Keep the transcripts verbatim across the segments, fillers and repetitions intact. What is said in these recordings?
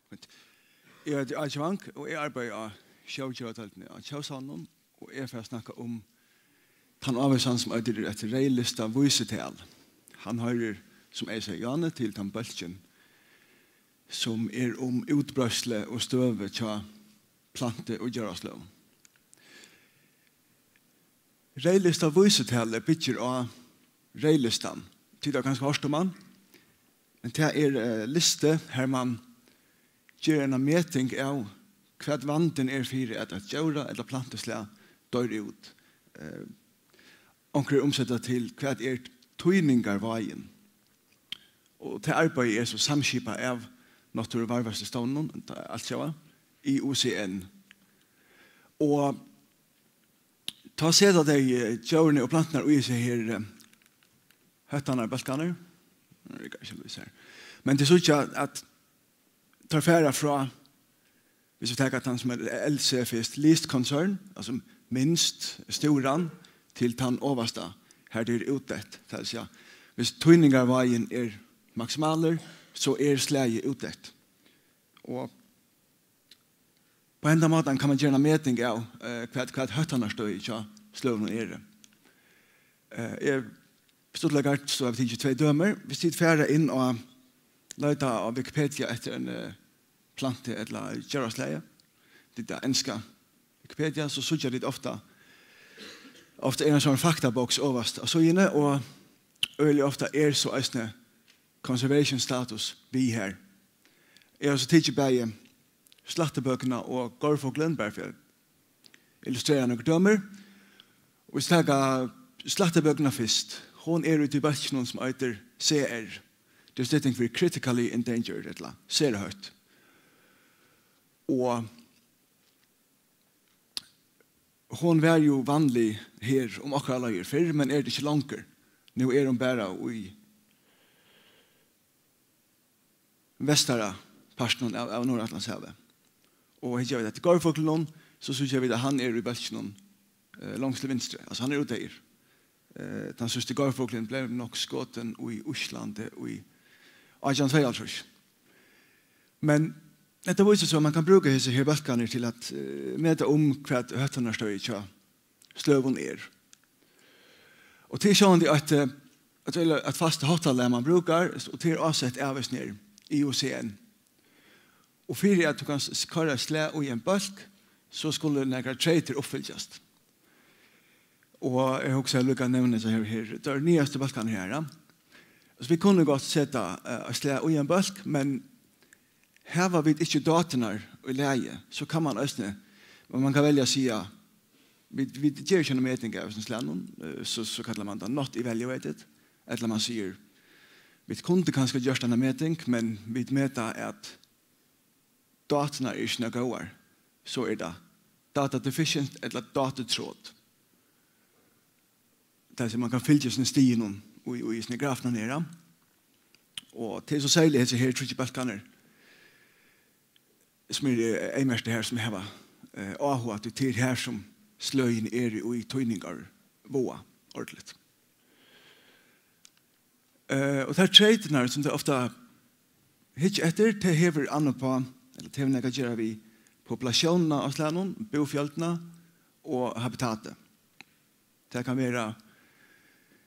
Eg eiti Áki Vang, og eg arbeiði á sjógevadeildini á Tjóðsavninum, og eg fari at snakka um tann ávísan, sum eitur eitt reyðlista vísital. Hann hoyrir, sum eg segði, Jáni, til tann bólkin, sum er um útbreiðslu og støðu hjá plantu- og djórasløgum. Reyðlista vísitalið byggir á reyðlistan. Tit hava kanska hoyrt um hann, men tað er, eh, listi, har man ger eina meting av, hvat vandin er fyri, at eitt djóra- ella plantuslag doyr út. Eh, onkrir umseta til, hvat er týningarváðin? Og tað arbeiðið er so samskipað av Náttúruvarðveitslustovninum, Altjóða, I U C N. Og tá seta tey, eh, djórini og planturnar í hesi her, eh, høttarnar, bólkarnar. Nú riggar ikki lýs her. Men tit síggja, at teir fara frá, hvis vit taka tann sum er L C fyrst, least concern, altso minst stúran, til tann ovasta, har tað er útdeytt. Tað vil siga, hvis týningarváðin er maksimalur, so er slagið útdeytt. Og á hendan mátan kann man gera eina meting av, eh, hvat, hvat hóttanarstøðið hjá sløgunum eru. Eh, eg stuttleikar, so havi eg tikið tvey dømi. Hvis tit fara inn og leita á Wikipedia eftir eini, eh, plantu ella djóraslagi, tað er enska Wikipedia, so síggja tit ofta, ofta er ein sovorðin faktaboks ovast á síðuni, og øgiliga ofta er so eisini conservation status við har. Eg havi so tikið bæði slættibøkuna og gorfuglin, bara fyri at illustrera nøkur dømi. Og vit taka slættibøkuna fyrst. Hon er úti í bólkinum, sum eitur C R. Tað er stytting fyri critically endangered, ella sera hótt. Og hon var jú vanlig her um okkara leiðir fyrr, men er tað ikki longur. Nú er hon bara í vestara partinum av, av Norðuratlantshavi. Og hyggja vit eftir gorfuglunum, so síggja vit, at hann er í bólkinum, eh, longst til vinstru. Altso, hann er útdeyður. Eh, tann síðsti gorfuglurin bleiv nokk skotin í Íslandi í átjan tveyoghálvtrýss. Men hetta vísir so, at man kann brúka hesar her bólkarnar til at, eh, meta um, hvat hóttanarstøðið hjá sløgum er. Og tað er sjálvandi eitt, eh, eitt, eitt fast háttalag, man brúkar, og tað er ásett av hesum her, I U C N. Og fyri at tú kanst s-, koyra slag í ein bólk, so skulu nakrar treytir uppfylgjast. Og eg hugsaði líka at nevna hesar her, her, tær nýggjastu bólkarnar her, ja. Altso, vit kunnu gott seta, eh, eitt slag í ein bólk, men hava vit ikki dáturnar í lagi, so kann man eisini, men man kann velja at siga, vit, vit gera ikki eina meting av hesum slagnum, eh, so, so kallar man tað not evaluated, ella man sigur, vit kundu kanska gjørt eina meting, men vit meta, at dáturnar eru ikki nóg góðar, so er tað data deficient ella dátutrot. Tað er, sum man kann fylgja sínum stigunum í, í sínum grafum her. Og tað er so serliga hesir her tríggir bólkarnir, sum eru, eh, eyðmerktir her, sum hava, eh, áhuga, tí tað er her, sum sløgini eru í týningarváða ordiligt. Eh, og tær treytirnar, sum tey ofta hyggja eftir, tey hevur annað upp á, ella tey hevur nakað at gera við populatiónina av slagnum, búfjøldina og habitatið. Tað kann vera,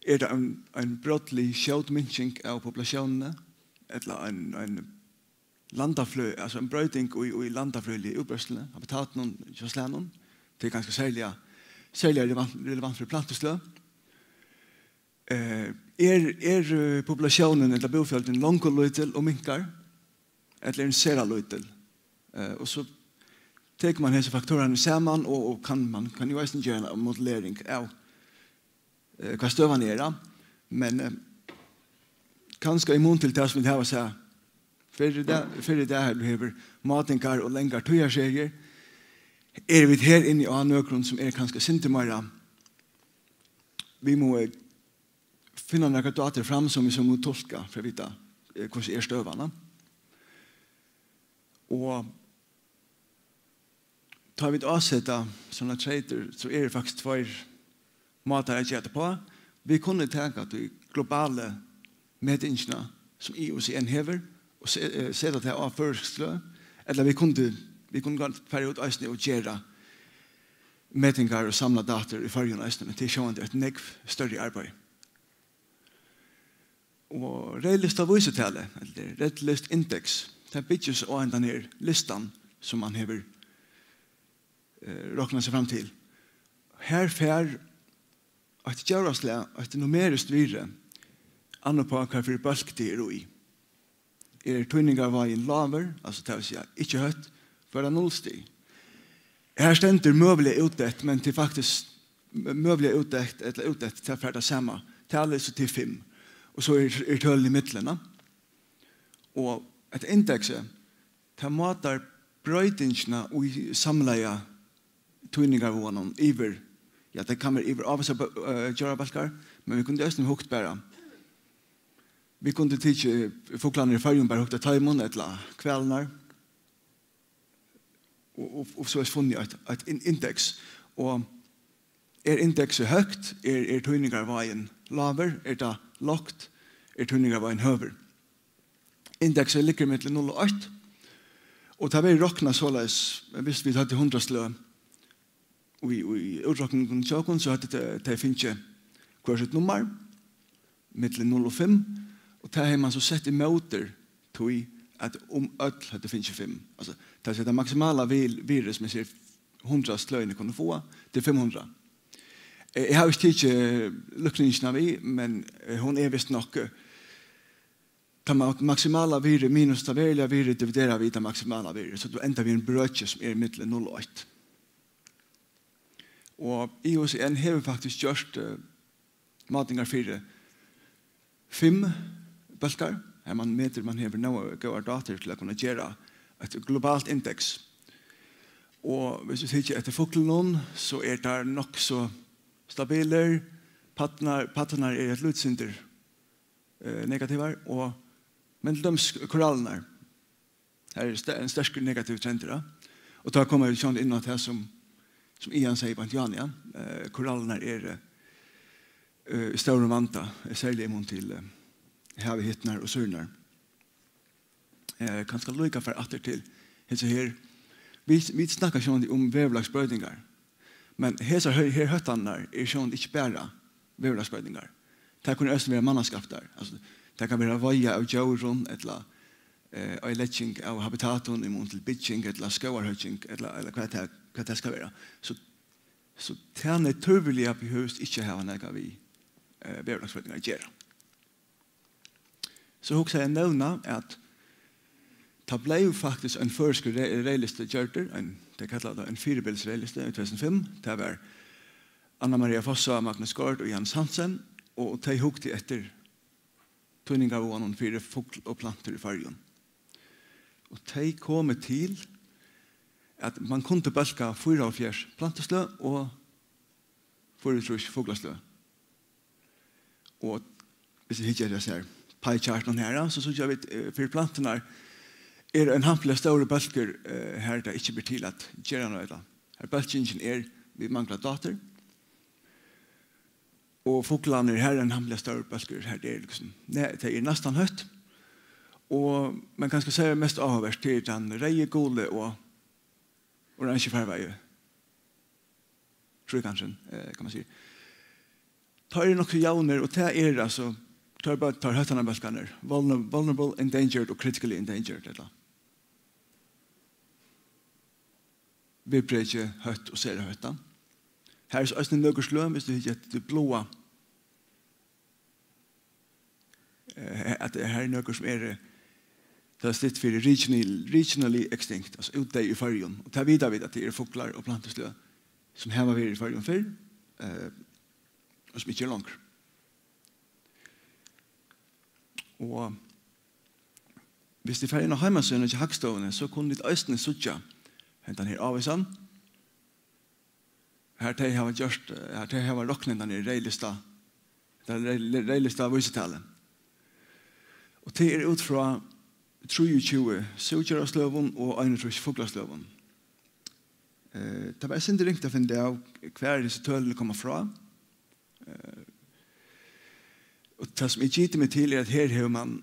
er tað ein, ein brádlig skjót minking av populatiónini, ella ein, ein landaflø-, altso ein broyting í, í landafrøðiligu útbreiðsluni, habitatinum hjá slagnum. Tað er kanska serliga, serliga relevant, relevant fyri plantusløg. Eh, er, er, eh, populatiónin ella búfjøldin longu lítil og minkar, ella er hon sera lítil? Eh, og so tekur man hesar faktorarnar saman, og, og kann, man kann jú eisini gera eina modellering av, eh, hvat støðan er, ja. Men, eh, kanska í mun til tað, sum vit hava sæð fyrr í dag, fyrr í dag, har tú hevur mátingar og langar tíðarseriur, eru vit her inni á nøkrum, sum er kanska eitt sindur meira, vit mugu finna nakrar dátur fram, sum vit so mugu tulka fyri at vita, eh, hvussu er støðan, ja. Og tá vit áseta sovorðnar treytir, so eru faktiskt tveir mátar at gera tað uppá. Vit kunnu taka ta globalu metingina, sum I U C N hevur, og se-, eh, seta tað á føroysk sløg, Ella vit kundu, vit kundu gott fara út eisini og gera metingar og samla data í Føroyum eisini, men tað er sjálvandi eitt nógv størri arbeiði. Og reyðlista vísitali, ella Red List Index, tað byggir seg á hendan her listan, sum man hevur, eh, roknað seg fram til. Her fær eitt djóraslag eitt numeriskt virði, annað upp á, hvat fyri bólk tað er í. Er týningarvágin lágur, altso, tað vil siga, ikki høgt, fær tað null stig. Her stendur møguliga útdeytt, men tað er faktiskt møguliga útdeytt, ella útdeytt, tað fær tað sama talið, so tað er fimm. Og so er, er tølini í millum, na? Og eitt indeksi, tað mátar broytingina í samlaða týningarvágnum yvir, ja, tað kann vera yvir ávísar bø-, eh, djórabólkar, men vit kundu eisini hugt bara, vit kundu tikið fuglarnar í Føroyum, bara hugt at teimum, ella hvalirnar, og, og, og soleiðis funnið eitt, eitt in-, indeks. Og er indeksið høgt, er, er týningarvágin lágur, er tað lágt, er týningarvágin høgur. Indeksið liggur millum null og eitt, og tað verður roknað soleiðis, viss vit høvdu hundrað sløg í, í útrokningum hjá okkum, so høvdu tey, tey fingið hvør sítt nummar, millum null og fimm, og tað hevði man so sett ímóti tí, at um øll høvdu fingið fimm. Altso, tað er tað maksimala vil-, virðið, sum eg sigi, hundrað sløgini kunnu fáa, tað er fimm hundrað. Eh, eg havi ikki tikið líkningina við, men, eh, hon er vist nokk, eh, tað ma-, maksimala virðið minus tað veruliga virðið dividerað við tað maksimala virðið, so tú endar við ein brøki sum er millum null og eitt. Og I U C N hevur faktiskt gjørt, eh, mátingar fyri fimm bólkar, har man metir, man hevur nóg góðar data til at kunna gera eitt globalt indeks. Og viss tú tykir eftir fuglunum, so er tað nokk so stabilir. Pattarnar, pattarnar eru eitt lítið sindur, eh, negativar, og, men til dømis korallirnar. Her er st-, ein sterkur negativur trendur, ja. Og tá koma vit sjálvandi inn á tað sum, sum Ian segði beint í áðni, ja. Eh, korallirnar eru, eh, í stórum vanda, eh, serliga í mun til, eh, havið hitnar og súrnar. Eh, kanska líka fara aftur til hesi her. Vit, vit snakka sjálvandi um veðurlagsbroytingar. Men hesar her, her hóttanirnar eru sjálvandi ikki bara veðurlagsbroytingar. Tað kunnu eisini vera mannaskaptar. Altso, tað kann vera veiða av djórum, ella, eh, oyðilegging av habitatum í mun til bygging, ella skógarhøgging, ella, ella hvat tað, hvat tað skal vera. So, so tað natúrliga behøvist ikki at hava nakað við, eh, veðurlagsbroytingar at gera. So hugsaði eg at nevna, at tað bleiv faktiskt ein føroyskur re-, reyðlisti gjørdur, ein, tey kalla tað ein fyribils reyðlisti í tvey túsund og fimm. Tað var Anna Maria Fossá, Magnus Gaard og Jens Hansen, og tey hugdu eftir týningarvágunum fyri fugl og plantur í Føroyum. Og tey komu til, at man kundi bólka fýraoghálvfjerðs plantusløg og fýraogtrýss fuglasløg. Og viss vit hyggja eftir hesum her pie chartunum her, so síggja vit, eh, fyri planturnar er ein hampiliga stórur bólkur, eh, har tað ikki ber til at gera nakað. Har bólkingin er, vit mangla dátur. Og fuglarnir, her er ein hampiliga stórur bólkur, har tað er liksom, ne-, tað er næstan høgt. Og, men kanska serliga mest áhugavert, tað er tann reyði, guli og orange farvaði tríkanturin, eh, kann man siga. Teir eru nokk so javnir, og tað er, altso, teir eru bara, teir hóttanarbólkarnir, vulner-, vulnerable, endangered og critically endangered, ella viðbrekið, hótt og sera hótt. Her eru so eisini nøkur sløg, viss tú hyggja eftir tí bláa, eh, at her eru nøkur sum eru, tað er stytt fyri regionally, regionally extinct, altso útdeyð í Føroyum. Og tað vita vit, at tað eru fuglar og plantusløg, sum hava verið í Føroyum fyrr, eh, og sum ikki eru longur. Og viss tit fara inn á heimasíðuna hjá Hagstovuni, so kunnu vit eisini síggja hendan her ávísan. Har tey hava gjørt, har tey hava roknað hendan her reyðlista, tað reyð-, reyðlista vísitali. Og tað er út frá trýogtjúgu súgdjórasløgum og einogtrýss fuglasløgum. Eh, tað var eitt sindur ringt at finna av, hvar hesi tølini koma frá. Eh, og tað, sum eg giti meg til, er, at her hevur man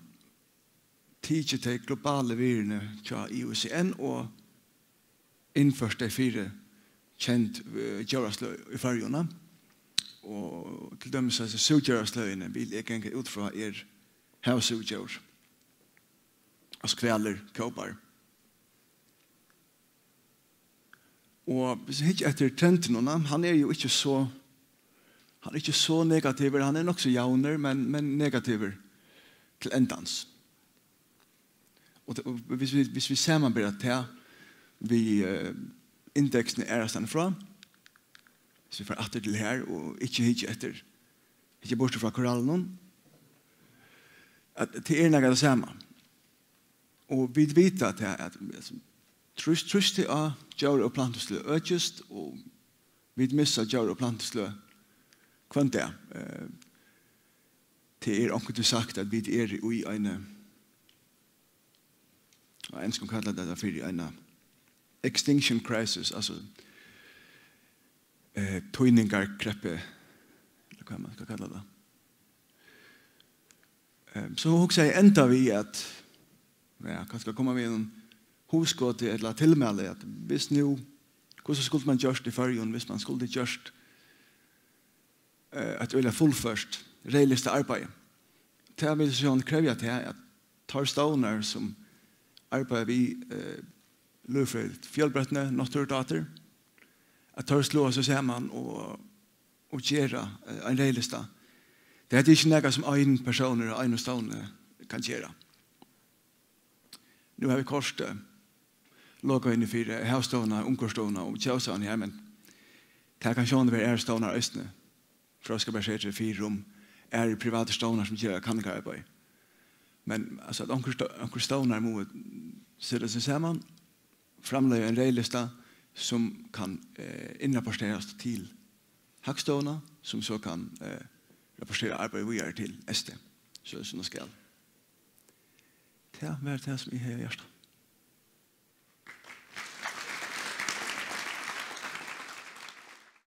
tikið tey globalu virðini hjá I U C N og innført tey fyri kend, eh, djórasløg í Føroyum. Og til dømis hasi súgdjórasløgini vil eg ganga út frá er havsúgdjór, altso hvalir, kópar. Og hvis vit hyggja eftir trendinum, hann er jo ikki so, hann er ikki so negativur, hann er nokk so javnur, men, men negativur til endans. Og, t- og hvis vi, hvis vi samanbera tað við, eh, indeksini aðrastaðni frá, hvis vi fara aftur til her og ikki hyggja eftir, hyggja burtur frá korallinum, at tað er nakað tað sama. Og vit vita at, at, at trýst, trýstið á djór og plantusløg økist, og vit missa djór og plantusløg hvønn dag. Eh, tað er onkuntíð sagt, at vit eru í eini, á enskum kallar tað fyri eina extinction crisis, altso, eh, týningarkreppu, ella hvat man skal kalla tað. Ehm, so hugsaði eg enda við at, ja, kanska koma við einum hugskoti ella tilmæli, at hvis nú, hvussu skuldi man gjørt í Føroyum, hvis man skuldi gjørt, eh, eitt øgiliga fullført reyðlistaarbeiði? Tað vil so krevja tað, at teir stovnar, sum arbeiða við, eh, lívfrøðiligt fjølbroytni, náttúrudátur, at teir sláa seg saman og, og gera, eh, ein reyðlista. Tað er ikki nakað, sum ein persónur á einum stovni kann gera. Nú hava vit koyrt, eh, lokaðini fyri Havstovuna, Umhvørvisstovuna og Tjóðstovuna her, men tað kann sjálvandi vera aðrar stovnar eisini. Fróðskaparsetrið, Fyrum, aðrir privatir stovnar, sum gera kanningararbeiði. Men, altso, at onkrir sto-, onkrir stovnar mugu seta seg saman, framleiða ein reyðlista, sum kann, eh, innrapporterast til Hagstovuna, sum so kann, eh, rapportera arbeiðið víðari til S T, so sum tað skal. Tað var tað, sum eg hevði á hjarta.